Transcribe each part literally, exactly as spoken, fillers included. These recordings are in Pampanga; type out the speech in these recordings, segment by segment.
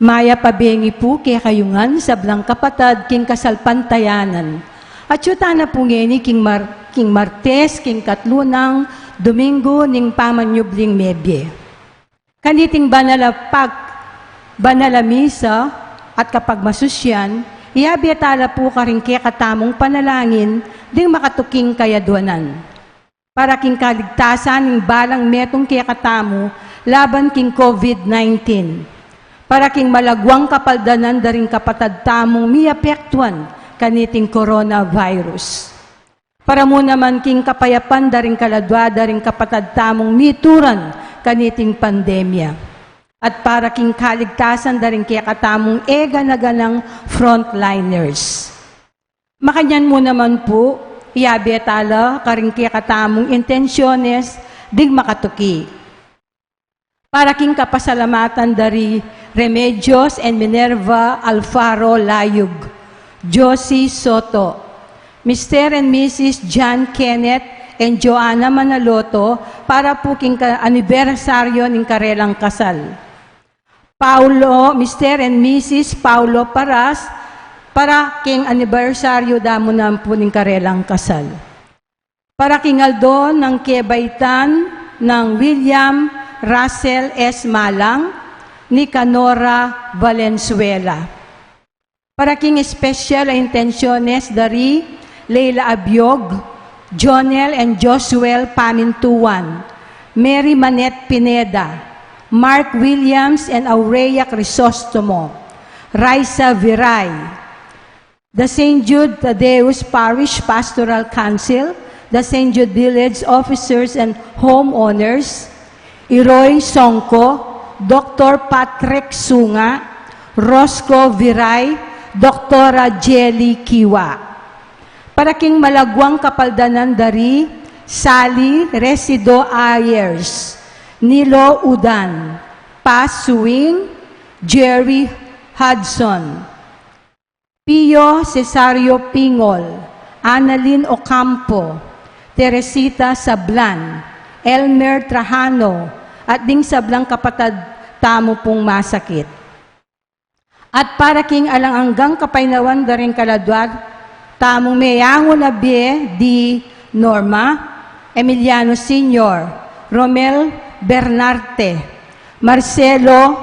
Mayap a bengi pu kekayu ngan sablang kapatad king kasalpantayanan. Atyu tana pu ngeni king Mar-, king Martes, king katlu nang Domingo ning pamanyubling mebie. Kaniting banal a pag-, banal a misa at kapagmasusyan, iyabe tala pu karing kekatamung panalangin ding makatuking kayadwanan. Para king kaligtasan ning balang metung kekatamu laban king COVID nineteen. Para king malagwang kapaldanan da ring kapatad tamung miapektuan kaniting coronavirus. Para mu naman king kapayapan da ring kaladwa da ring kapatad tamung mituran kaniting pandemya. At para king kaligtasan da ring kekatamung e gana-ganang frontliners. Makanyan mu naman pu, iyabe tala karing kekatamung intensyones ding makatuki. Para king kapasalamatan da ri Remedios and Minerva Alfaro Layug, Josie Soto, Mister and Missus John Kenneth and Joanna Manaloto, para pu king ka-, anibersaryo ning karelang kasal. Paulo, Mister and Missus Paulo Paras, para king anibersaryo da mu naman pu ning karelang kasal. Para king aldo nang kebaitan nang William Russell S. Malang, Nicanora Valenzuela. Para king espesyal a intensyones da ri Leila Abiog, Jonel and Josuel Pamintuan, Mary Manette Pineda, Mark Williams and Aurea Crisostomo, Raisa Viray, the Saint Jude Thaddeus Parish Pastoral Council, the Saint Jude Village officers and homeowners, Iroy Songko, Doktor Patrick Sunga, Rosco Viray, Doktora Jelly Kiwa. Para king malagwang kapaldanan da ri Sally Resido Ayers, Nilo Udan, Paz Suing, Jerry Hudson, Pio Cesario Pingol, Annalyn Ocampo, Teresita Sablan, Elmer Trajano, at ding sablang kapatad tamu pung masakit. At para king alang anggang kapaynawan da ring kaladwa tamung meyangu na bie di Norma, Emiliano Senior, Romel Bernarte, Marcelo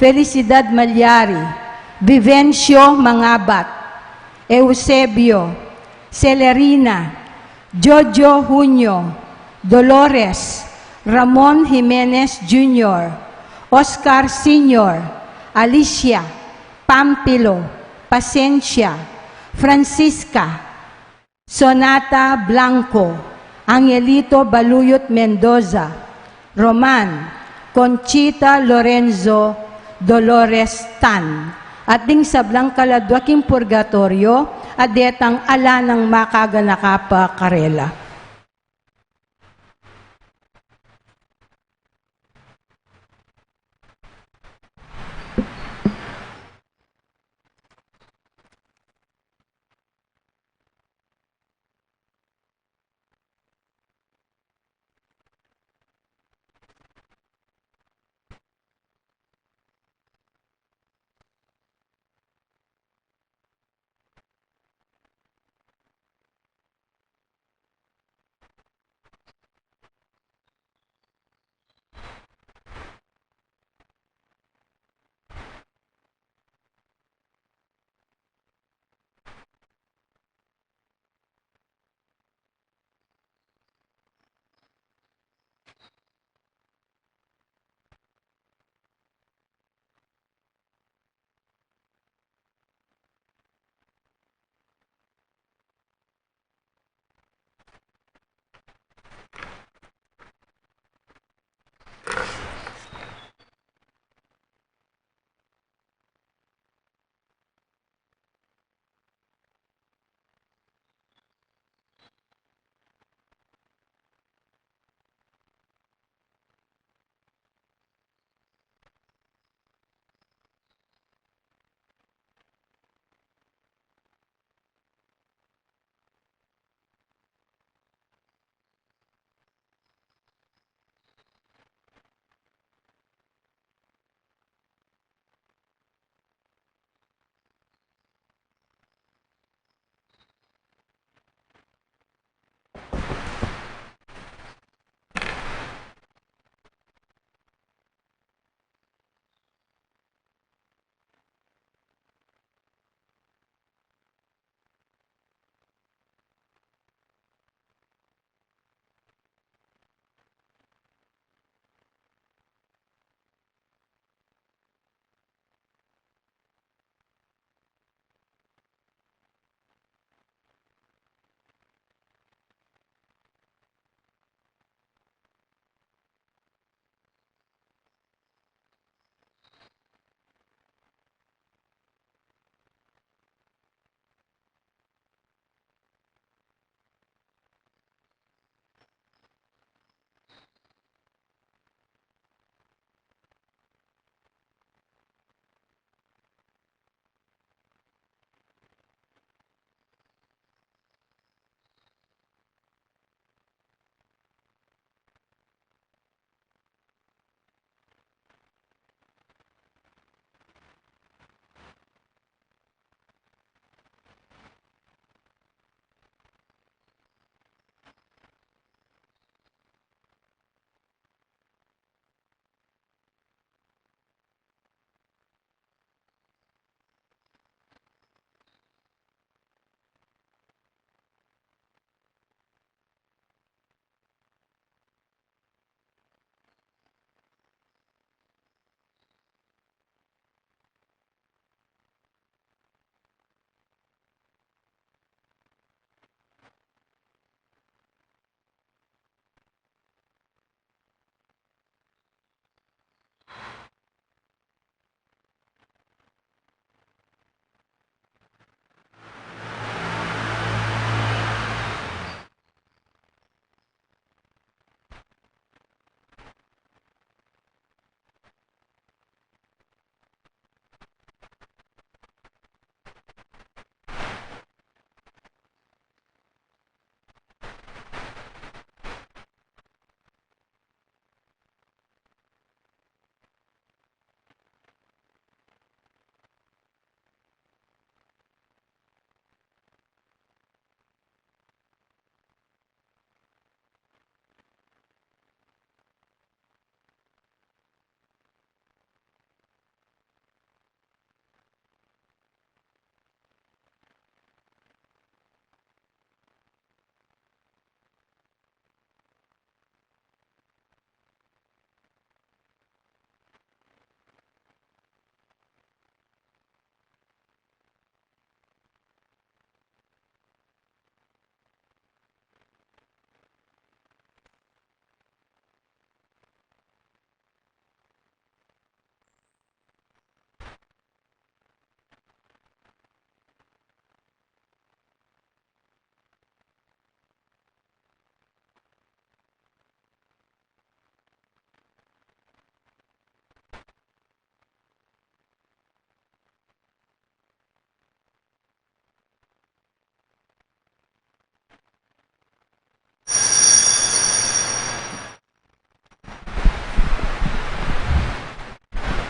Felicidad Malyari, Vivencio Mangabat, Eusebio, Celerina, Jojo Junio, Dolores, Ramon Jimenez Junior, Oscar Senior, Alicia, Pampilo, Pasensia, Francisca, Sonata Blanco, Angelito Baluyot Mendoza, Roman, Conchita Lorenzo, Dolores Tan, at ding sablang kaladwa king purgatoryo, at detang ala nang makaganaka pa karela.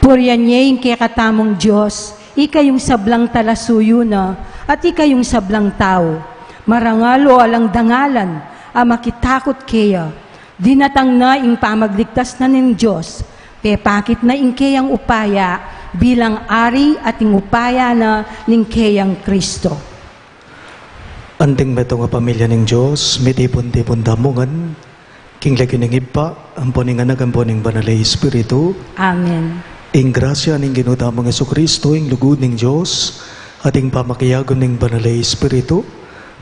Purian ye ing kekatamung Dios, ikayung sablang talasuyu na, at ikayung sablang tau. Marangal o alang dangalan a makitakut keya. Dinatang na ing pamagligtas na ning Dios, pepakit na ing keyang upaya bilang Ari at ing upaya na ning keyang Kristo. Anting metung a pamilya ning Dios, mitipun-tipun tamu ngan, king lagyu ning Ibpa, ampo ning Anak, ampo ning Banal a Espiritu. Amen. Ing grasya ning Ginu tamung Jesucristo, ing lugud ning Dios, at ing pamakiagum ning Banal a Espiritu,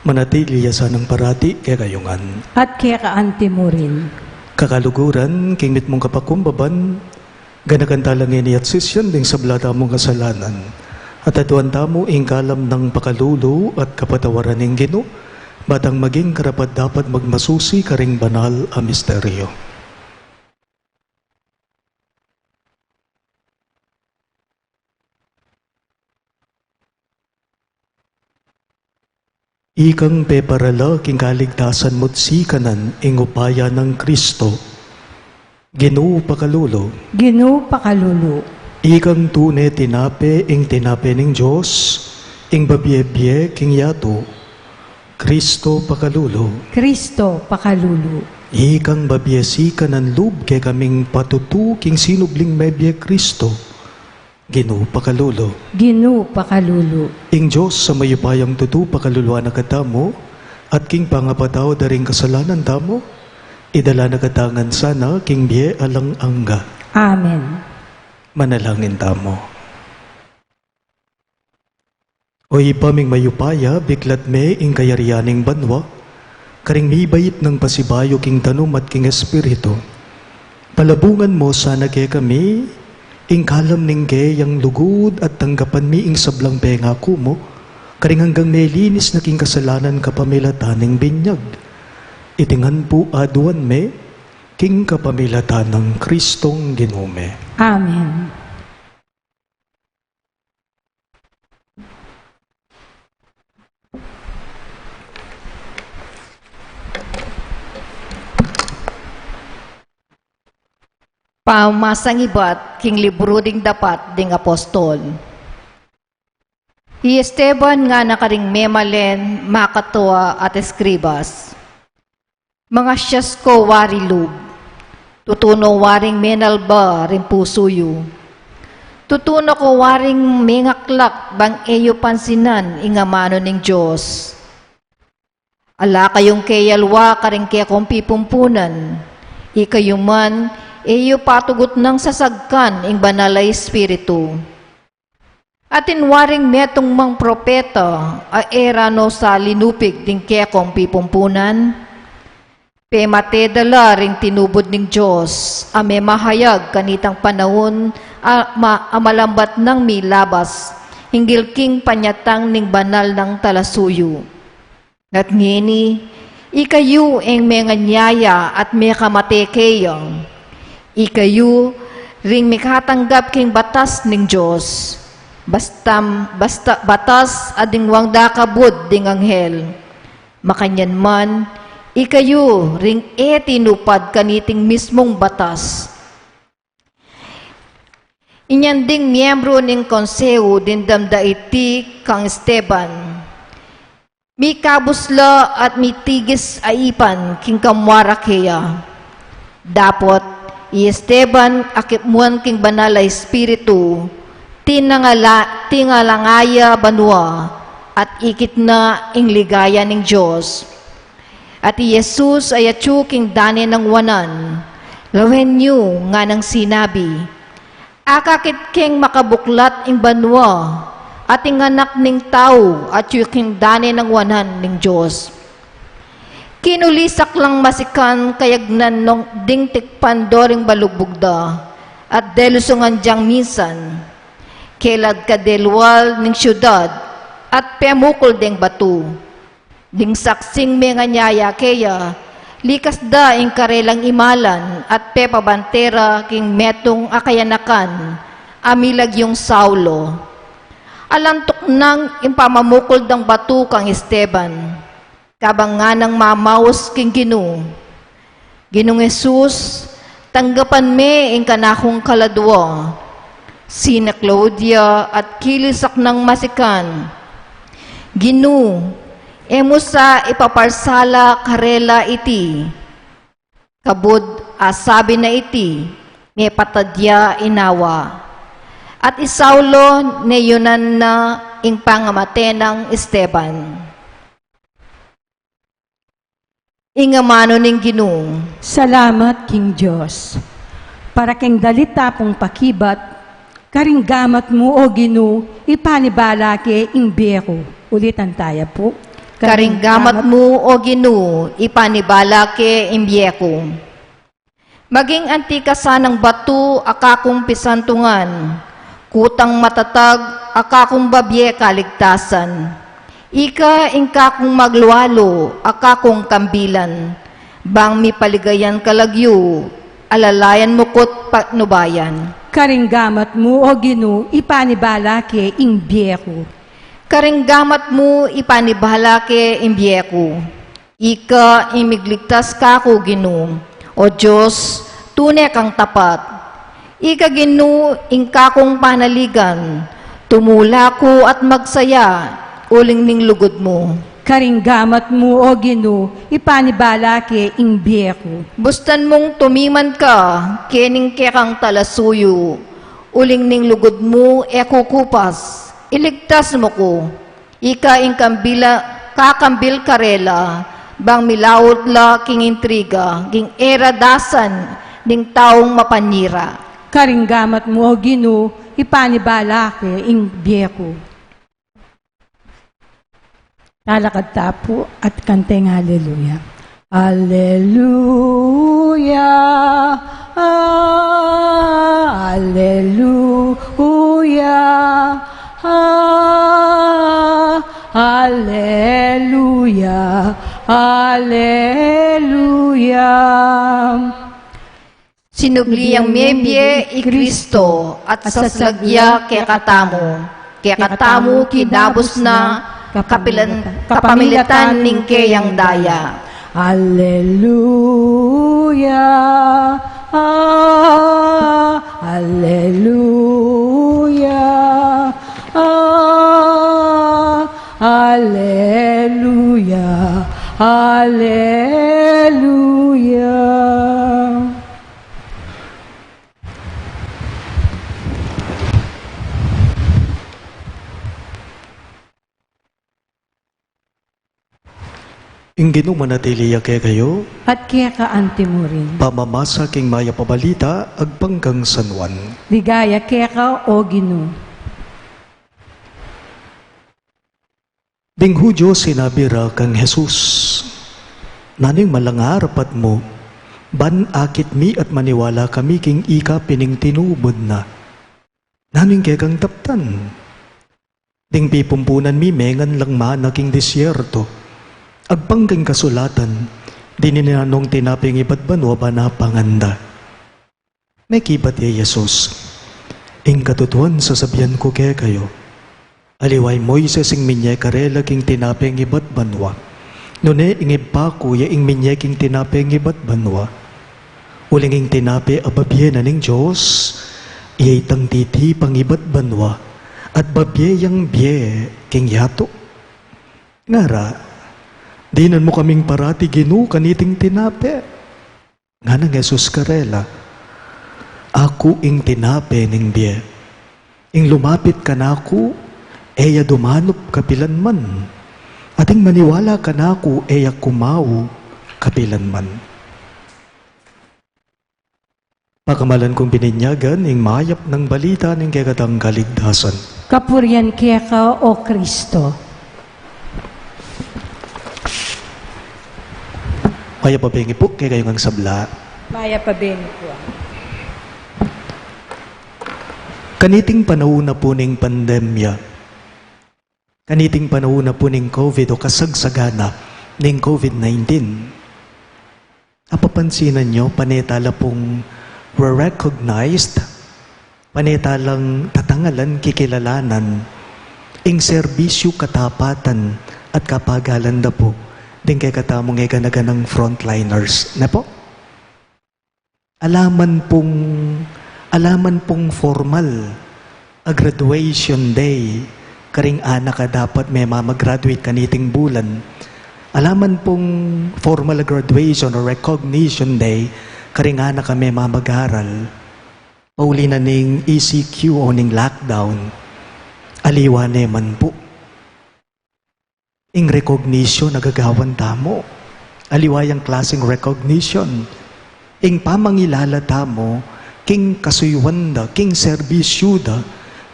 manatili ya sanang parati kekayu ngan. At keka anti mu rin. Kakaluguran, king mitmung kapakumbaban, ganakan tala ngeni at sisian ding sabla tamung kasalanan. At aduan tamu ing kalam nang pakalulu at kapatawaran ning Ginu, ba tang maging karapat-dapat magmasusi karing banal a misteryo. Ikang peparala king kaligtasan mu't sikanan ing upaya nang Kristo. Ginu pakalulu. Ginu pakalulu. Ikang tune tinape ing tinape ning Dios, ing babie-bie king yatu. Kristo pakalulu. Kristo pakalulu. Ikang babie sikanan lub kekaming patutu king sinubling mebie Kristo. Ginu pakalulu. Ginu pakalulu. Ing Dios a mayupayang tutu pakaluluan na katamu, at king pangapatawad da ring kasalanan tamu, idala na katamu ngan sana king bie alang angga. Amen. Manalangin tamu. O Ibpa ming mayupaya, biklat me ing kayarian ning banua, karing mibait nang pasibayu king tanum at king espiritu. Palabungan mu sana kekami ing kalam ning keyang lugud at tanggapan mi ing sablang pengaku mu, karing anggang melinis na king kasalanan kapamilatan ning binyag. Iti ngan pu aduan mi, king kapamilatan nang Kristong Ginu mi. Amen. Pamasang ibat king libru ding Dapat ding Apostol. I Esteban ngana karing memalen, makatua at eskribas. Mangasias ko wari lub, tutu no waring menalba ring pusu yu. Tutu no ko waring mengaklak bang e yu pansinan ing amanu ning Dios. Ala kayung keyalwa karing kekong pipumpunan, ikayu man, e yu patugut nang sasagkan ing Banal a Espiritu. Atin waring metung mang propeta a e ra no sa linupig ding kekong pipumpunan? Pemate da la ring tinubud ning Dios a memahayag kanitang panaun a, ma-, a malambat nang milabas, hinggil king panyatang ning banal nang talasuyu. At ngeni, ikayu ing menganyaya at mekamate keya. Ikayu ring mekatanggap king batas ning Dios. Basta, basta batas a ding wang dakabud ding anghel. Makanyan man, ikayu ring e tinupad kaniting mismung batas. Inyang ding miembro ning konsehu dimdam da iti kang Esteban. Mikabus la at mitigis a ipan king kamwara keya. Dapot, i Esteban a kipmuan king Banal a Espiritu, tinangala-, tingalanga ya banua, at ikit na ing ligaya ning Dios. At i Jesus a yatsu king dane nang wanan, lawen yu nganang sinabi, Akakit keng makabuklat ing banua, at ing Anak ning Tau atyu king dane nang wanan ning Dios. Kinulisak lang masikan kayagnan nong ding tikpan do ring balugbug da, at delusungan dyang minsan. Kelad kadelwal ning siudad, at pemukul deng batu. Ding saksing menganyaya keya, likas da ing karelang imalan at pepabantera king metung a kayanakan a milagyung Saulo. Alantuk nang ing pamamukul dang batu kang Esteban, kabang nganang mamaus king Ginu. Ginung Jesus, tanggapan me ing kanakung kaladua. Sina Claudia at kilis aknang masikan. Ginu, e mu sa ipaparsala karela iti. Kabud a sabi na iti, mepatad ya inawa. At i Saulo neyunan na ing pangamate nang Esteban. Ing amanu ning Ginu. Salamat king Dios. Para king dalit ta pung pakibat, karing gamat mu, O Ginu, ipanibala ke ing bie ku. Ulitan taya pu. Karing gamat mu, O Ginu, ipanibala ke ing bie ku. Maging anti ka sanang batu a kakung pisantungan, kutang matatag a kakung babie kaligtasan. Ika ing kakung maglualu a kakung kambilan, bang mipaligayan kalagyu, alalayan mu ku't patnubayan. Karing gamat mu, O Ginu, ipanibala ke ing bie ku. Karing gamat mu, ipanibala ke ing bie ku. Ika ing migligtas kaku, Ginu. O Dios, tune kang tapat. Ika, Ginu, ing kakung panaligan, tumula ku at magsaya, uling ning lugud mu. Karing gamat mu, O Ginu, ipanibala ke ing bie ku. Bustan mung tumiman ka kening kekang talasuyu, uling ning lugud mu e kukupas, iligtas mu ku. Ika ing kambila, kakambil karela, bang milaut la king intriga, king e ra dasan ning taung mapanyira. Karing gamat mu, O Ginu, ipanibala ke ing bie ku. Talakad ta pu at kanteng Alleluia. Alleluia, ah, Alleluia, ah, Alleluia, Alleluia. Sinubli yang mebie i Kristo at saslag ya kekatamu. Kekatamu kinabus na, kapilan, kapamilatan ning keyang daya. Alleluia, ah, Alleluia, ah, Alleluia, Alleluia. Ing Ginu manatili ya kekayu. At keka anti mu rin. Pamamasa king Mayap a Balita agpang kang San Juan. Ligaya keka, O Ginu. Ding Judio sinabi ra kang Jesus, "Nanu ing malangapat mu, ban akit mi at maniwala kami king ika pining tinubud na? Nanu ing kekang daptan? Ding pipumpunan mi mengan lang mana king disyerto. Agpang king kasulatan, dinan ya nong tinapeng ibat banua ban apangan da." Mekibat ya i Jesus, "Ing katutuan sasabian ku kekayu, aliwa i Moises ing minye karela king tinapeng ibat banua, nune ing Ibpa ku ya ing minye king tinapeng ibat banua. Uling ing tinape a babie na ning Dios, iya itang titipang ibat banua, at babie yang bie king yatu." Ngara, "Dinan mu kaming parati, Ginu, kaniting tinape." Nganang Jesus karela, "Aku ing tinape ning bie. Ing lumapit kanaku, e ya dumanup kapilan man. At ing maniwala kanaku, e ya kumau kapilan man." Pakamalan kung bininyagan ing mayap nang balita ning kekatang kaligtasan. Kapurian keka, O Kristo. Mayap a bengi pu kekayu ngang sabla. Mayap a bengi pu. Kaniting panaun na pu ning pandemya, kaniting panaun na pu ning COVID o kasagsagan na ning COVID nineteen, apapansinan yu, pane tala pung recognized, pane talang tatangalan, kikilalanan ing serbisyu, katapatan at kapagalan da pu ding kekatamung e gana-ganang frontliners, ne pu? Ala man pung, ala man pung formal a graduation day karing anak a dapat me mamag-graduate kaniting bulan. Ala man pung formal a graduation o recognition day karing anak a me mamag-aral, pauli na ning E C Q o ning lockdown, aliwa ne man pu ing recognition a gagawan tamu. Aliwa yang klaseng recognition. Ing pamangilala tamu king kasuyuan da, king serbisyu da,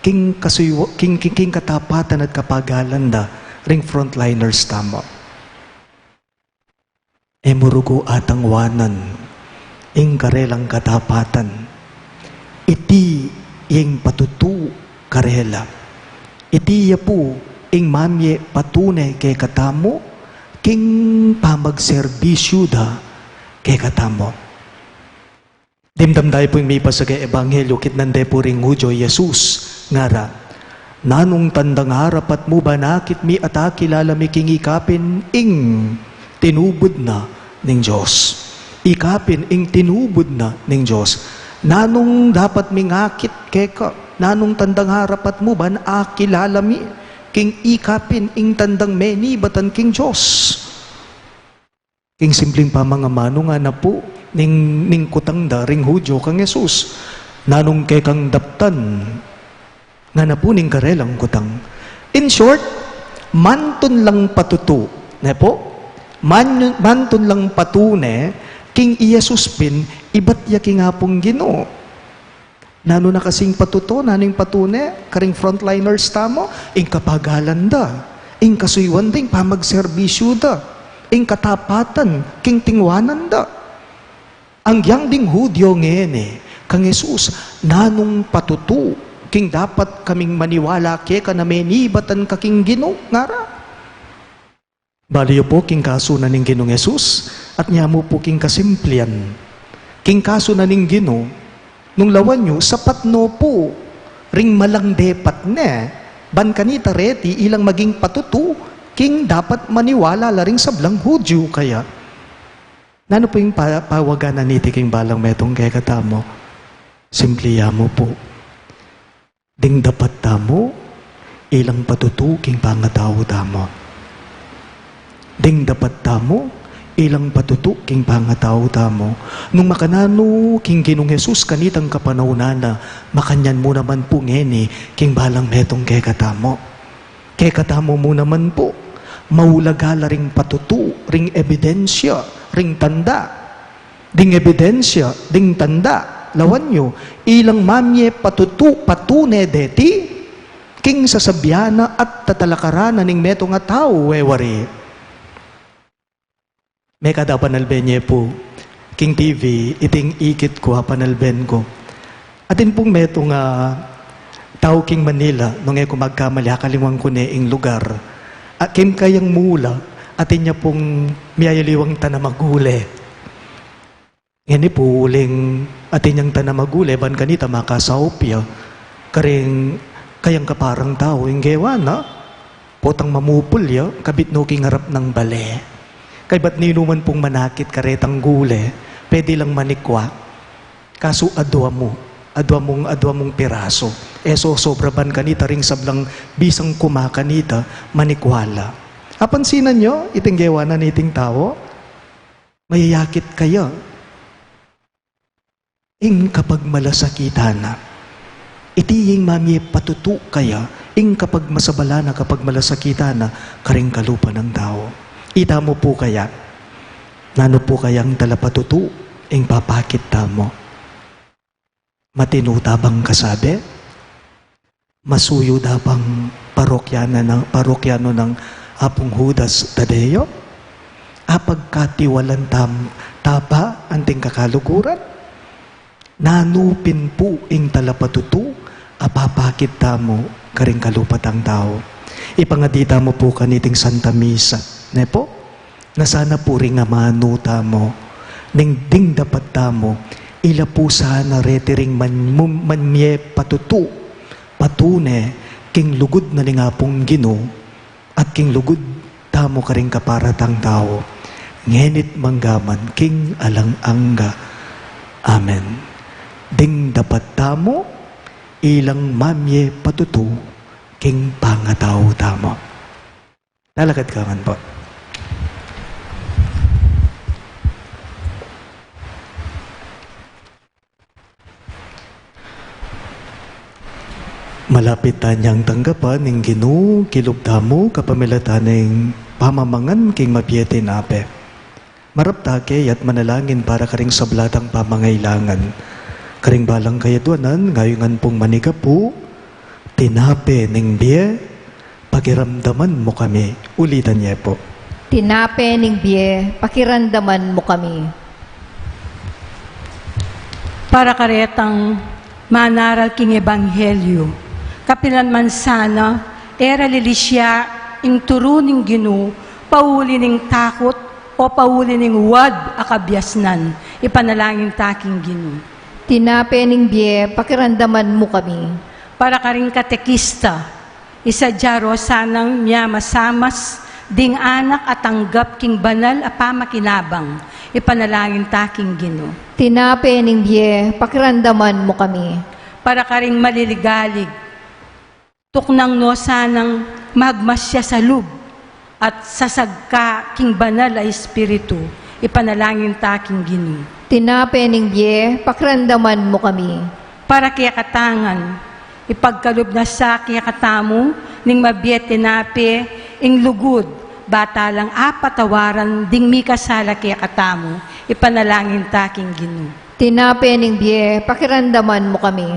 king kasuyuan, king, king, king katapatan at kapagalan da ring frontliners tamu. E mu rugu atangwanan ing karelang katapatan. Iti ing patutu karela. Iti ya pu ing mamie patune kekatamu king pamagserbisyu da kekatamu. Dimdam da pu ing mipasagang ebanghelyo, kitnan de pu ring Hudyo i Jesus, ngara, "Nanung tandang arapat mu ban akit mi at akilala mi king ikapin ing tinubud na ning Dios?" Ikapin ing tinubud na ning Dios. Nanung dapat ming akit keka? Nanung tandang arapat mu ban akilala mi king ikapin ing tandang menibatan king Dios? King simpling pamangamanu ngana pu ning, ning kutang da ring Hudyo kang Jesus, "Nanung kekang daptan?" Ngana pu ning karelang kutang. In short, mantun lang patutu, ne pu? Man-, mantun lang patune king i Jesus pin ibat ya king Apung Ginu. Nanu na kasing patutu, nanu ing patune karing frontliners tamu? Ing kapagalan da, ing kasuyuan da, ing pamagserbisyu da, ing katapatan king tinguanan da. Agyang ding Hudyo ngeni kang Jesus, "Nanung patutu king dapat kaming maniwala keka na menibatan ka king Ginu?" ngara. Bali yu pu king kasu na ning Ginung Jesus, at nyamu pu king kasimplian. King kasu na ning Ginu, nung lawan yu, sapat no pu ring malang depat ne ban kanita reti ilang maging patutu king dapat maniwala la ring sablang Hudyu kaya. Nanu pu ing pa-, pawagan na niti king balang metung kekatamu? Simpli ya mu pu. Ding dapat tamu, ilang patutu king pangatau tamu. Ding dapat tamu, ilang patutu king pangatau tamu. Nung makananu king Ginung Jesus kanitang kapanaunan na, makanyan mu naman pu ngeni king balang metung kekatamu. Kekatamu mu naman pu, maulaga la ring patutu, ring ebidensya, ring tanda. Ding ebidensya, ding tanda, lawan yu, ilang mamie patutu, patune deti king sasabian na at tatalakaran na ning metung a tau, e wari. Mekad apanalben ye pu king T V iting ikit ku, apanalben ku. Atin pung metung a tau king Manila, nung e ku magkamali, akalingwan ku ne ing lugar. A, king kayang mula, atin ya pung miyayaliwang tanam a gule. Ngeni pu uling atin yang tanam a gule, ban kanita makasaup ya karing kayang kaparang tau, ing gewa na, potang mamupul ya, kabit no king arap nang bale. Kaybat ninuman pung manakit karetang gule, pwede lang manikwa. Kasu adwa mu, adwa mung, adwa mung pirasu. E sosobra ban kanita ring sablang bisang kuma kanita, manikwa la. Apansinan yu iting gewa na niting tau? Mayayakit kaya ing kapagmalasakitan na. Iti ing mamie patutu kaya ing kapagmasabala na, kapagmalasakitan na karing kalupa nang tau. Ita mu pu kaya, nanu pu kayang talapatutu ing papakit tamu? Matinu ta bang kasabi? Masuyu da bang parokyano nang, parokyano nang Apung Judas Tadeo? Apagkatiwalan tam-, ta ba anting kakaluguran? Nanu pin pu ing talapatutu a papakit tamu karing kalupa tang tau? Ipangadi tamu pu kaniting Santa Misa, ne pu? Na sana pu ring amanu tamu, ning ding dapat tamu, ila pu sana reti ring man-, mum-, manmie patutu, patune, king lugud na ning Apung Ginu, at king lugud tamu karing kapara tang tau, ngeni't manggaman king alang angga. Amen. Ding dapat tamu, ilang mamie patutu king pangatau tamu. Lalakad ka ngan pu. Malapit tanyang tanggapan ning Ginu king lub tamu kapamilatan ning pamamangan king mabie tinape. Marap ta ke at manalangin para karing sabla tang pamangailangan. Karing balang kayadwanan, ngeni ngan pung manigapu, tinape ning bie, pakiramdaman mu kami. Ulitan ye pu. Tinape ning bie, pakiramdaman mu kami. Para karetang manaral king ebanghelyu, kapilan man sana e ra lilisya ing turu ning Ginu pauli ning takut o pauli ning wad a kabiasnan, ipanalangin ta king Ginu. Tinape ning bie, pakiramdaman mu kami. Para karing katekista, isadya ro sanang mia masamas ding anak a tanggap king banal a pamakinabang, ipanalangin ta king Ginu. Tinape ning bie, pakiramdaman mu kami. Para karing maliligalig, tuknang no sanang magmasya sa lub at sasagka king banal a espiritu, ipanalangin ta king Ginu. Tinape ning bie, pakiramdaman mu kami. Para kekata ngan, ipagkalub na sa kekatamu ning mabie tinape ing lugud, ba ta lang apatawaran ding mikasala kekatamu, ipanalangin ta king Ginu. Tinape ning bie, pakiramdaman mu kami.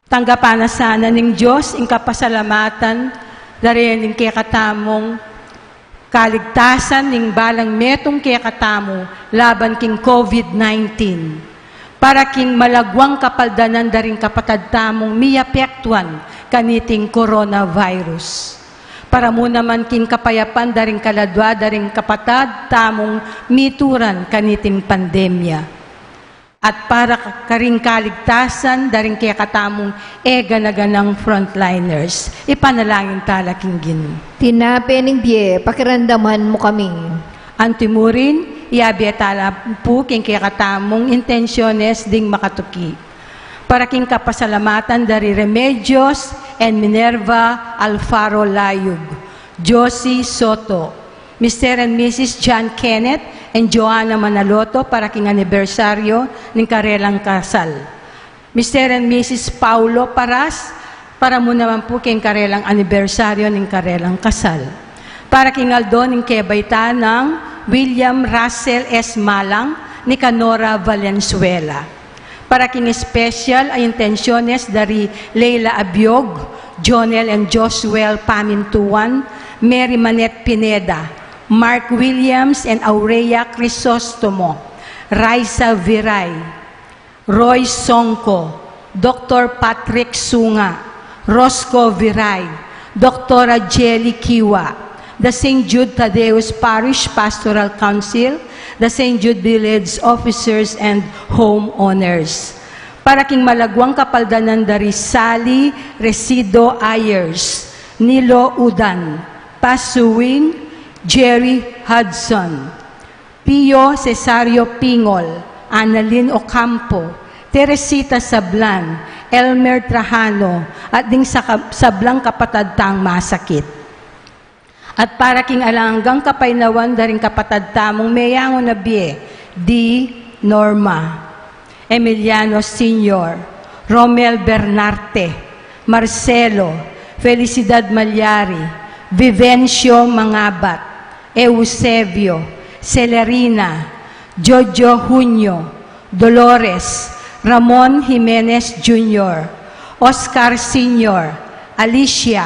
Tanggapan na sana ning Dios ing kapasalamatan, da ring kekatamung kaligtasan ning balang metung kekatamu laban king COVID nineteen. Para king malagwang kapaldanan da ring kapatad tamung miapektuan kaniting coronavirus. Para mu naman king kapayapan da ring kaladua da ring kapatad tamung mituran kaniting pandemya. At para ka-, karing kaligtasan da ring kekatamung e gana-ganang frontliners, ipanalangin ta la king Ginu. Tinape ning bie, pakiramdaman mu kami. Antimurin, iabe ta la pu king kekatamung intensyones ding makatuki. Para king kapasalamatan da ri Remedios and Minerva Alfaro Layug, Josie Soto, Mister and Missus John Kenneth and Joanna Manaloto para king anibersaryo ning karelang kasal. Mister and Missus Paulo Paras, para mu naman pu king karelang anibersaryo ning karelang kasal. Para king aldo ning kebaitan nang William Russell S. Malang, Nicanora Valenzuela. Para king espesyal a intensyones da ri Leila Abiog, Jonel and Josuel Pamintuan, Mary Manette Pineda, Mark Williams and Aurea Crisostomo, Raisa Viray, Roy Songco, Doktor Patrick Sunga, Rosco Viray, Doktora Jelly Kiwa, the Saint Jude Thaddeus Parish Pastoral Council, the Saint Jude Village Officers and Homeowners. Para king malagwang kapaldanan da ri Sally Resido Ayers, Nilo Udan, Pasuing, Jerry Hudson, Pio Cesario Pingol, Annalyn Ocampo, Teresita Sablan, Elmer Trajano, at ding sa-, sablang kapatad tang masakit. At para king alang anggang kapaynawan da ring kapatad tamung meyangu na bie, di Norma, Emiliano Senior, Romel Bernarte, Marcelo, Felicidad Malyari, Vivencio Mangabat, Eusebio, Celerina, Jojo Junio, Dolores, Ramon Jimenez Junior, Oscar Senior, Alicia,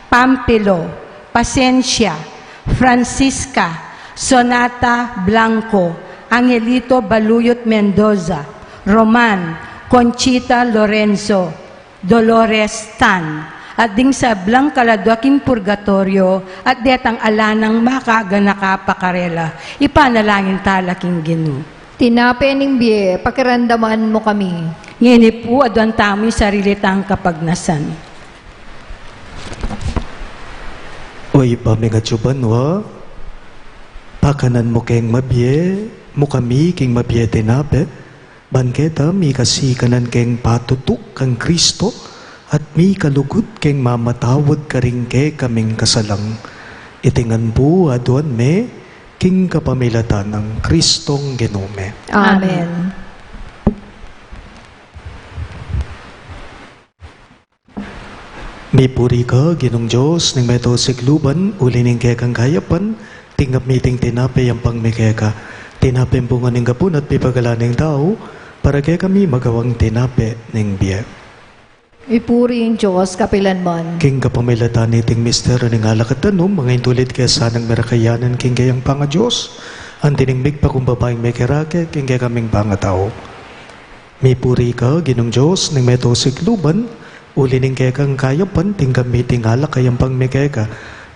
Pampilo, Pasencia, Francisca, Sonata Blanco, Angelito Baluyot Mendoza, Roman, Conchita Lorenzo, Dolores Tan, at ding sablang kaladua king purgatoryo, at detang ala nang makaganaka pa karela, ipanalangin ta la king Ginu. Tinape ning bie, pakiramdaman mu kami. Ngeni pu, aduan tamu ing sarili tang kapagnasan. O Ibpa mi atsu ka banua, pakanan mu keng mabie, mu kami king mabie tinape, Ban keta mikasikanan keng patutuk kang Kristo, at mikalugud keng mamatawad karing kekaming kasalang. Iti ngan pu aduan mi, king kapamilatan nang Kristong Ginu mi. Amen. Mipuri ka, Ginung Dios ning meto sikluban, uli ning kekang kayapan, tinggap mi iting tinape yampang mi keka. Tinape bunga ning gapun at pipagalan ning tau, para kekami magawang tinape ning bie. Mipuri ing Dios kapilanman. King kapamilatan niting misteryu ning alak at danum, mangaintulid ke sanang merakayanan king keyang pangadios, anti ning migpakumbaba ing mekerake king kekaming pangatau. Mipuri ka, Ginung Dios ning meto sikluban, uli ning kekang kayapan, tinggap mi iting alak a yampang mi keka,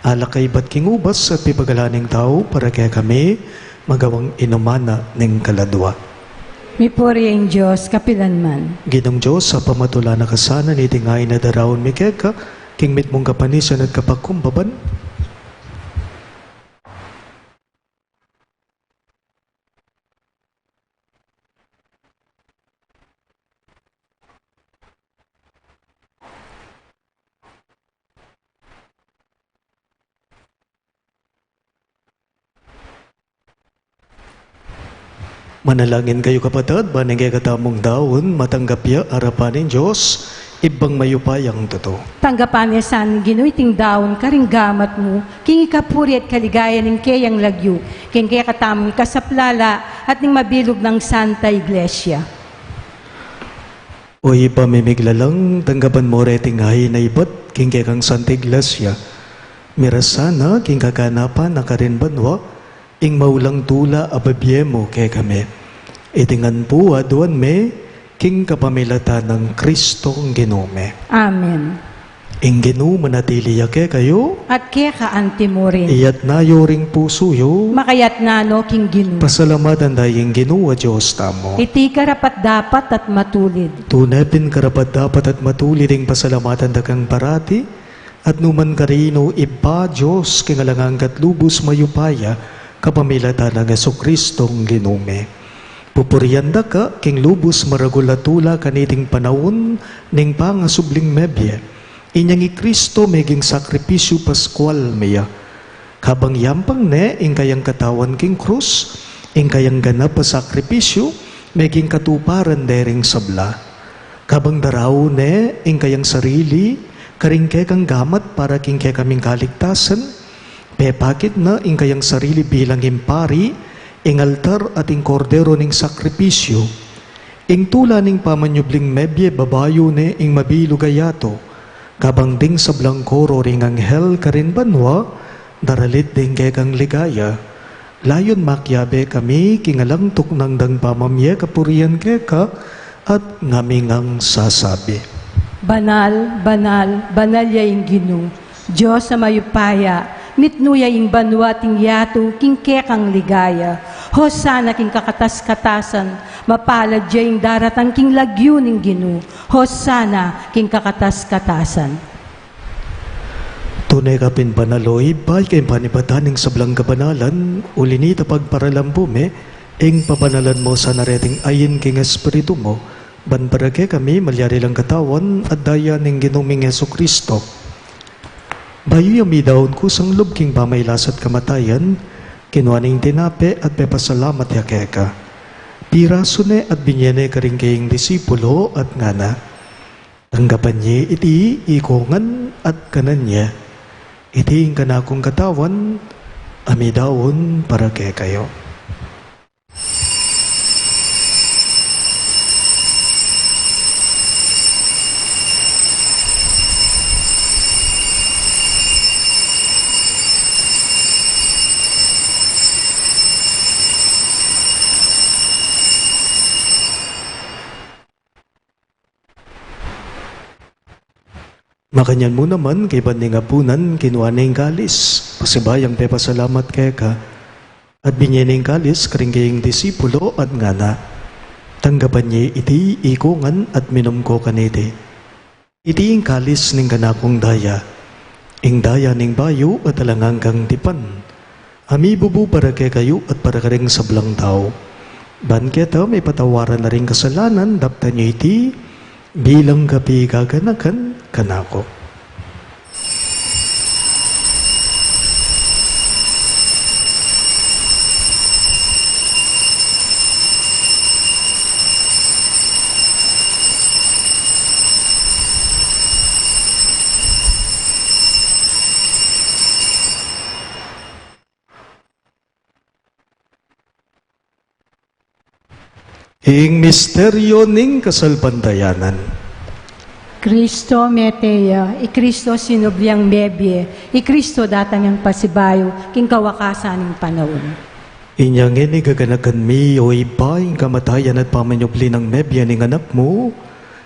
alak a ibat king ubas at pipagalan ning tau, para kekami magawang inuman na ning kaladua. Mipuri ing Dios kapilanman. Ginung Dios a pamatula na ka sana niting ain a daraun mi keka, king mitmung kapanisan at kapakumbaban. Manalangin kayu, kapatad, ban ing kekatamung daun matanggap ya arapan ning Dios, Ibpang mayupayang tutu. Tanggapan na sa ning Ginu iting daun karing gamat mu, king ikapuri at kaligayan ning keyang lagyu, king kekatamung ikasaplala at ning mabilug nang Santa Iglesia. O Ibpa ming miglalang, tanggapan mu reting ain a ibat king kekang Santa Iglesia. Miras sana king kaganapan na karin banua ing maulang tula a bibie mu kekami. Iti ngan pu aduan mi king kapamilatan nang Kristong Ginu mi. Amen. Ing Ginu manatili ya kekayu. At keka anti mu rin. Iyatas yu ring pusu yu. Makayatas no king Ginu. Pasalamatan da ing Ginu a Dios tamu. Iti karapat-dapat at matulid. Tune pin karapat-dapat at matulid ing pasalamatan da kang parati, at nukarin man, Ibpa, Dios king alang angga at lubus mayupaya, kapamilatan nang Jesucristong Ginu mi. Pupurian da ka king lubus maragul a tula kaniting panaun ning pangasubling mebie. Inyang i Kristo meging sakripisyu paskual mi ya. Kabang yampang ne ing kayang katawan king krus, ing kayang ganap a sakripisyu, meging katuparan de ring sabla. Kabang daraun ne ing kayang sarili karing kekang gamat para king kekaming kaligtasan, pepakit ne ing kayang sarili bilang ing pari, ing altar at ing kordero ning sakripisyu. Ing tula ning pamanyubling mebie babayu ne ing mabilug a yatu. Kabang ding sablang koro ring anghel karin banua, daralit ding kekang ligaya. Layun makiabe kami king alang tuknang dang pamamie kapurian keka, at ngami ngang sasabi: Banal, banal, banal ya ing Ginu, Dios a mayupaya, mitmu ya ing banua at ing yatu king kekang ligaya. Hosana king kakatas-katasan, mapalad ya ing daratang king lagyu ning Ginu. Hosana king kakatas-katasan. Tune ka pin banal, o Ibpa, ika ing panibatan ning sablang kabanalan, uli na nita pagparalan mu mi, ing pabanalan mu sana reting ain king Espiritu mu, ban para kekami malyari lang katawan at daya ning Ginu ming Jesucristo. Bayu ya midaun kusang lub king pamailas at kamatayan, kinua ne ing tinape at pepasalamat ya keka. Pirasu ne at binie ne karing keyang disipulo at ngana: Tanggapan ye iti ikongan at kanan ye. Iti ing kanakung katawan a midaun para kekayu. Makanyan mu naman, kaybat ning apunan, kinua ne ing kalis, pasibayung pepasalamat keka, at binie ne ing kalis karing keyang disipulo at ngana: Tanggapan ye iti ikongan at minum ko kaniti. Iti ing kalis ning kanakung daya, ing daya ning bayu at alang anggang tipan, a mibubu para kekayu at para karing sablang tau. Ban keta mipatawaran la ring kasalanan, daptan yu iti bilang kapigaganakan kanaku. Ing misteryo ning kasalpantayanan. Kristo mete ya, i Kristo sinubli yang mebie, i Kristo datang yang pasibayu king kawakasan ning panaun. Inya ngeni gaganakan mi, o Ibpa, ing kamatayan at pamanyubli nang mebie ning Anak mu,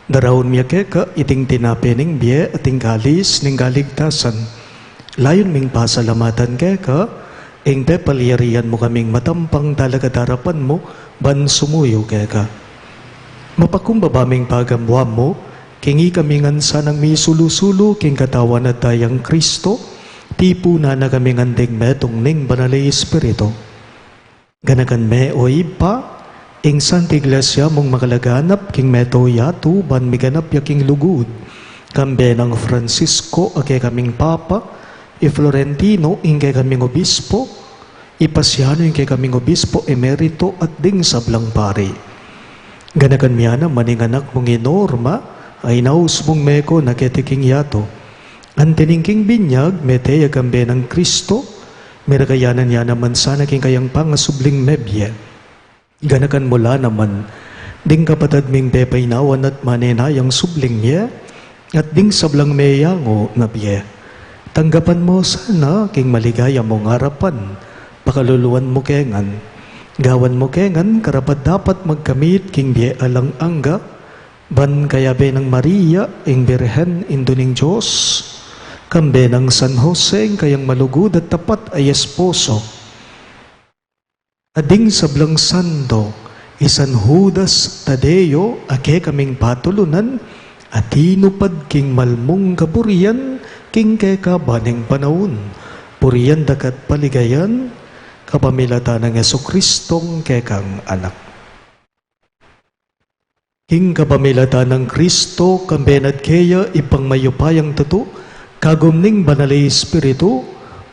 daraun mi ya keka iting tinape ning bie at ing kalis ning kaligtasan. Layun ming pasalamatan keka ing pepalyarian mu kaming matampang talakad king arapan mu ban sumuyu keka. Mapakumbaba ming pagambuan mu king ikami ngan sanang misulu-sulu king katawan at dayang Kristo, tipunan na kami ngan ding metung ning Banal a Espiritu. Ganakan me, o Ibpa, ing Santa Iglesia mung makalaganap king meto yatu ban miganap ya king lugud, kambe nang Francisco a kekaming Papa, i Florentino ing kekaming Obispo, i Pasiano ing kekaming Obispo Emerito at ding sablang pari. Ganakan mi ya naman ing anak mung i Norma a inaus mung meko na keti king yatu. Anti ning king binyag, mete ya kambe nang Kristo, miragayanan ya naman sana king kayang pangasubling mebie. Ganakan mu la naman ding kapatad ming pepainawan at manenayang subling mie, at ding sablang meyangu na bie. Tanggapan mu sana king maligaya mung arapan, pakaluluan mu ke ngan. Gawan mu ke ngan karapat-dapat magkamit king bie alang angga, ban kayabe nang Maria, ing Birhen, Indu ning Dios, kambe nang San Jose, ing kayang malugud at tapat a esposo, at ding sablang santo, i San Judas Tadeo, a kekaming patulunan, a tinupad king malmung kapurian king keka ban ning panaun, purian da ka't paligayan kapamilatan nang Jesucristong kekang Anak. King kapamilatan nang Kristo, kambe na at keya, Ibpang mayupayang tutu, kagum ning Banal a Espiritu,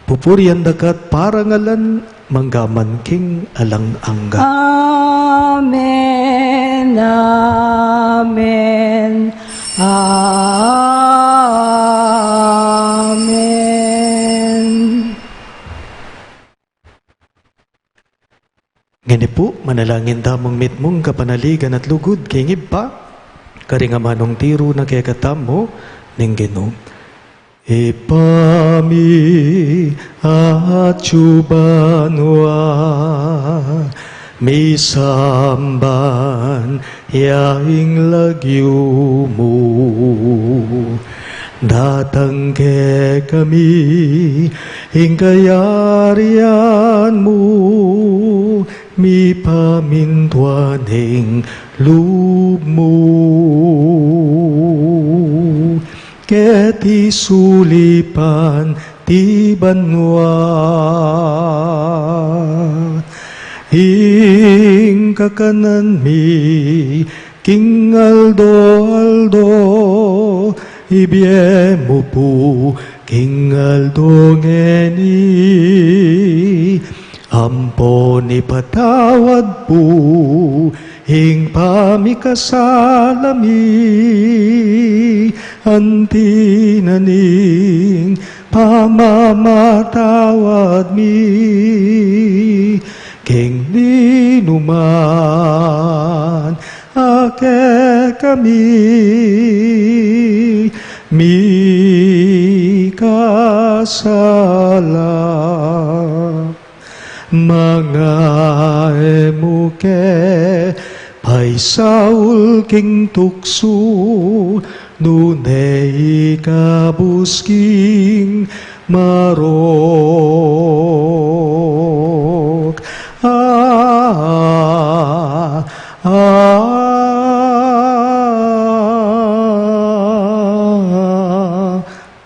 pupurian da ka't parangalan, mangga man king alang angga. Amen, amen, amen. Ngeni pu, manalangin tamung mitmung kapanaligan at lugud king Ibpa, karing amanung tiru na kekatamu ning Ginu. Ibpa mi, atsu banua, misamban ya ing lagyu mu. Datang kekami ing kayarian mu, mipamintuan ing lub mu keti sulip anti banua. Ing kakanan mi king aldo-aldo, ibie mu pu king aldo ngeni. Ampon ipatawad pu ing pamikasala mi, anti na ning pamamatawad mi king ninuman a kekami mikasala. Manga e mu ke paisaul king tuksu, nune ikabus king marok. Ah, ah,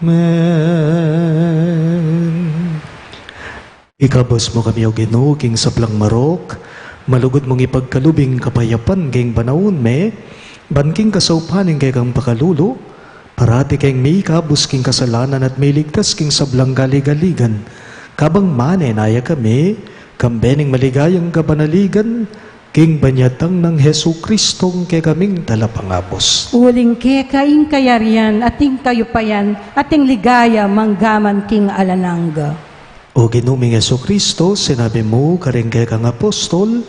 amen. Ikabus mu kami, O Ginu, king sablang marok, Malugud mung ipagkalub ing kapayapan king panaun mi, ban king kasaupan ning kekang pakalulu, parati keng mikabus king kasalanan at miligtas king sablang galigaligan. Kabang manenaya kami, kambe ning maligayang kapanaligan, king panyatang nang Jesucristong kekaming Talapangabus. Uling keka ing kayarian, at ing kayupayan, at ing ligaya, manggaman king alang angga. O Ginu ming Jesucristo, sinabi mu karing kekang apostol,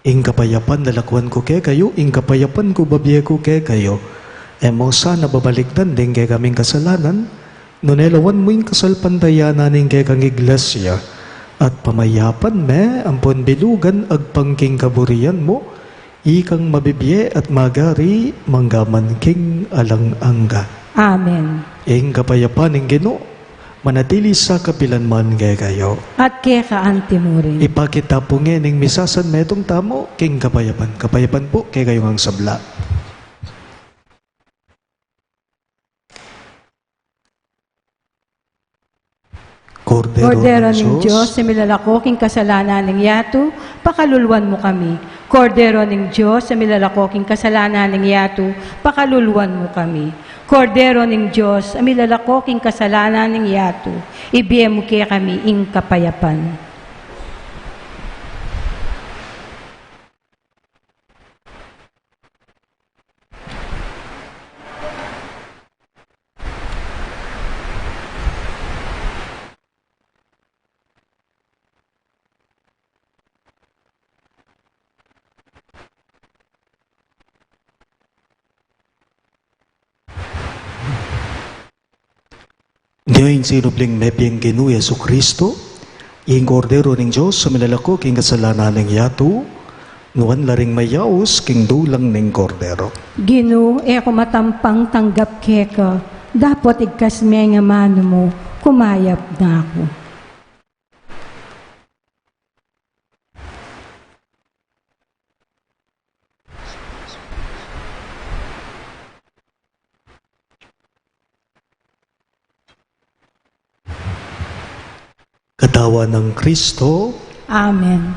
ing kapayapan lalakwan ku kekayu, ing kapayapan ku babie ku kekayu. E mu sana babalikdan ding kekaming kasalanan, nune lawan mu ing kasalpantayanan ning kekang iglesia, at pamayapan me ampon bilugan agpang king kaburian mu, ikang mabibie at magari manggaman king alang angga. Amen. Ing kapayapan ning Ginu, manatili sa kapilan man kekayu. At keka anti mu rin. Ipakit ta pu ngening misa san metung tamu king kapayapan. Kapayapan pu kekayu ngang sabla. Kordero Kordero ning ning Dios. Dios, a milalako king kasalanan ning yatu, pakaluluan mu kami. Kordero ning Dios, a milalako king kasalanan ning yatu, pakaluluan mu kami. Kordero ning Dios, a milalako king kasalanan ning yatu, ibie mu kekami ing kapayapan. Nia ing sinubling mebie ning Ginu Jesucristo, ing Kordero ning Dios, a milalako king kasalanan ning yatu, nuan la ring mayaus king dulang ning Kordero. Ginu, e ku matampang tanggap keka, dapot igkas me ing amanu mu, kumayap na ku. Katawan nang Kristo. Amen.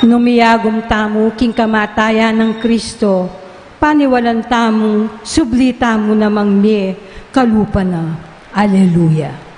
Nung miyagum tamu king kamatayan nang Kristo, paniwalan tamung subli tamu namang mie kalupa na. Aleluya.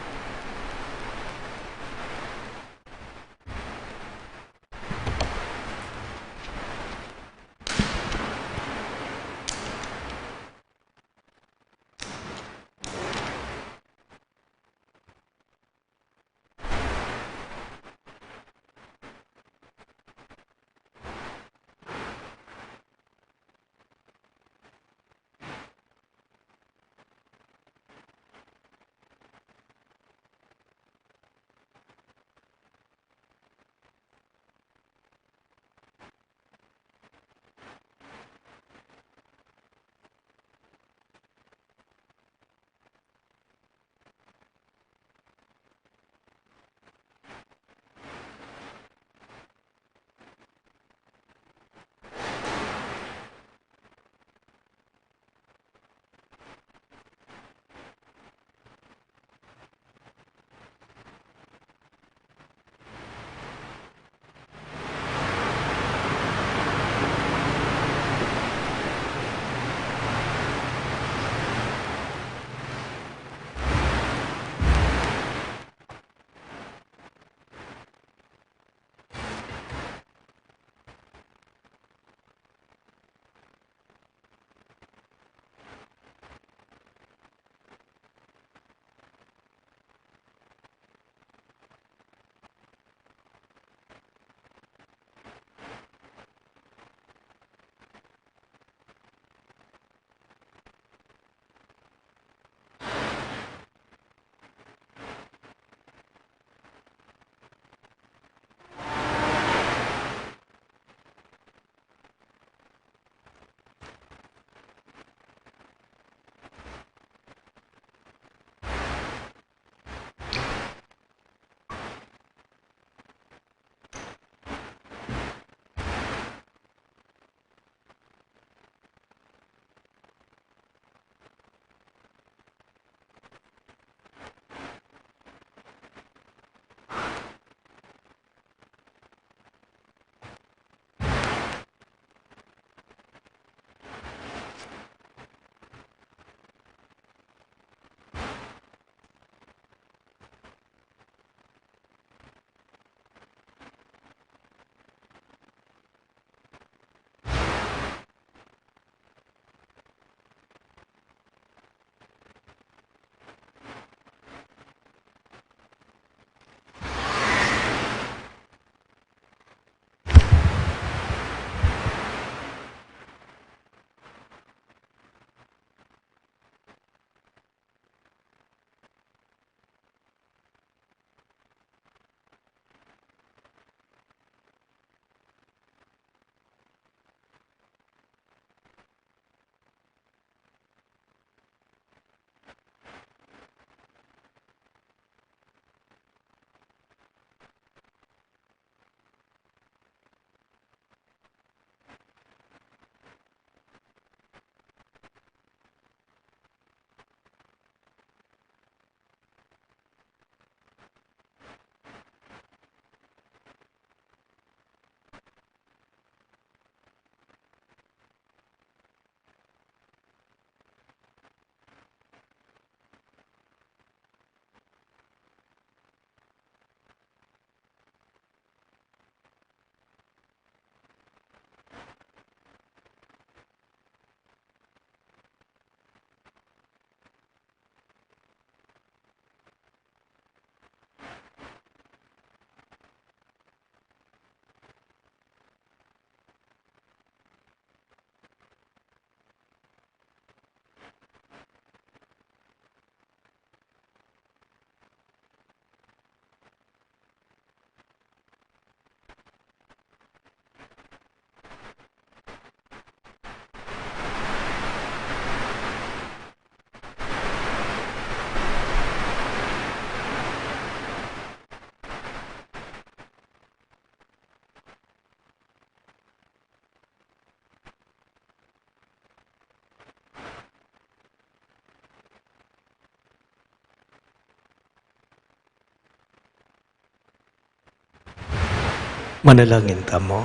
Manalangin tamu.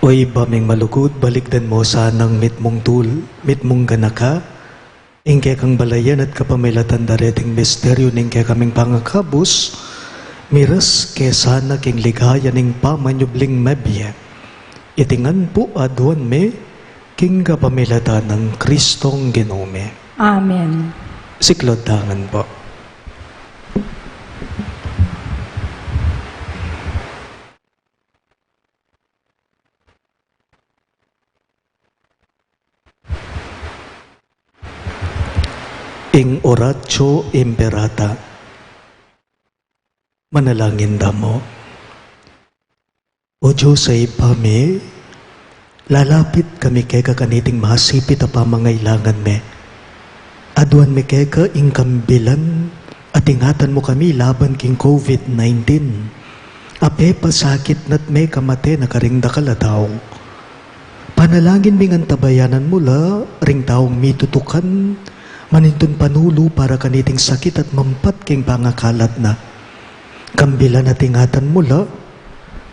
O Ibpa ming malugud, balikdan mu sanang mitmung tul, mitmung ganaka, ing kekang balayan at kapamilatan da reting misteryu ning kekaming pangakabus, miras ke sana king ligaya ning pamanyubling mebie. Iti ngan pu aduan mi king kapamilatan nang Kristong Ginu mi. Amen. Siklaud ta ngan pu. Ing Oratio Imperata. Manalangin tamu. O Dios a Ibpa mi, lalapit kami keka kaniting masipit a pamangailangan mi. Aduan mi keka ing kambilan at ingatan mu kami laban king COVID nineteen a pepasakit na't mekamate na karing dakal a tau. Panalangin ming antabayanan mu la ring taung mitutukan manintun panulu para kaniting sakit at mampat king pangakalat na. Kambilan at ingatan mu la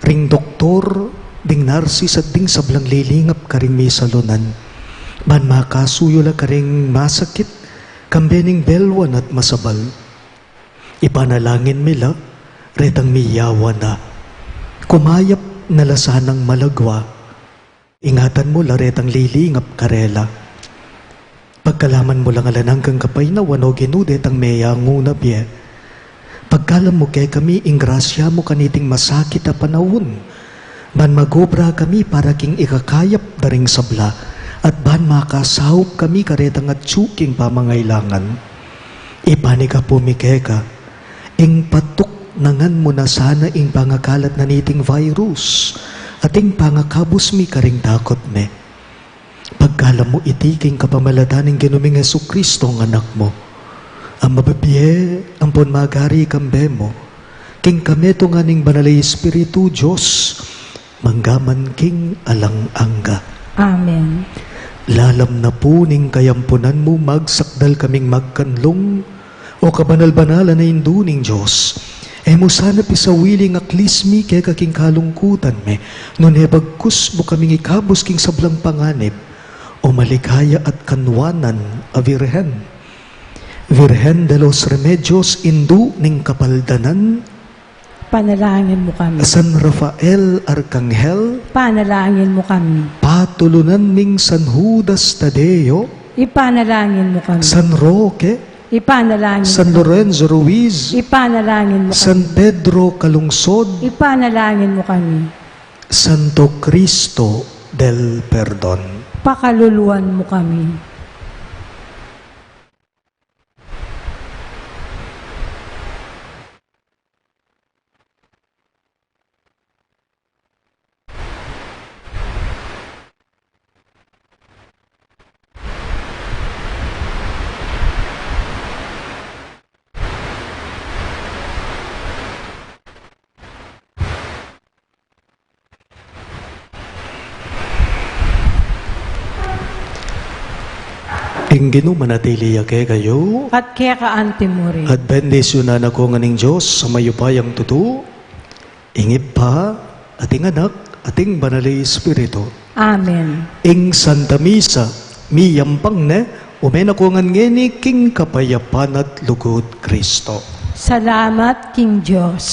ring doktor, ding narsis at ding sablang lilingap karing misalunan, ban makasuyu la karing masakit kambe ning belwan at masabal. Ipanalangin mi la retang miyawa na. Kumayap na la sanang malagwa. Ingatan mu la retang lilingap karela. Pagkalaman mu lang alang anggang kapaynawan, o Ginu, detang meyangu na bie. Pagkalam mu kekami ing grasya mu kaniting masakit a panaun, ban magobra kami para king ikakayap da ring sabla, at ban makasaup kami karetang atyu king pamangailangan. Ipanyawad mi keka ing patuknangan mu na sana ing pangakalat na niting virus at ing pangakabus mi karing takut mi. Pagkalam mu iti king kapamilatan ning Ginu ming Jesucristo, ing Anak mu, a mabibie ampon magari kambe mu, king kametungan ning Banal a Espiritu, Dios, mangga man king alang angga. Amen. Lalam na pu ning kayampunan mu, magsakdal kaming magkanlung, O kabanal-banalan a Indu ning Dios. E mu sana pisawili ing aklis mi keka king kalungkutan mi, nune bagkus mu kaming ikabus king sablang panganib, O maligaya at kanwanan a Virgen. Virgen de los Remedios, Indu ning Kapaldanan, Ipanalangin mu kami. San Rafael Arkanghel, Ipanalangin mu kami. Patulunan ming San Judas Tadeo, Ipanalangin mu kami. San Roque, Ipanalangin mu kami. San Lorenzo Ruiz, Ipanalangin mu kami. San Pedro Calungsod, Ipanalangin mu kami. Santo Cristo del Perdon, Pakaluluan mu kami. Ing Ginu manatili ya kekayu. At keka anti mu rin. At bendisyunan na kayu ngan ning Dios a mayupayang tutu, ing Ibpa, at ing Anak, at ing Banal a Espiritu. Amen. Ing Santa Misa miyampang ne, ume na kayu ngan ngeni king kapayapan at lugud Kristo. Salamat king Dios.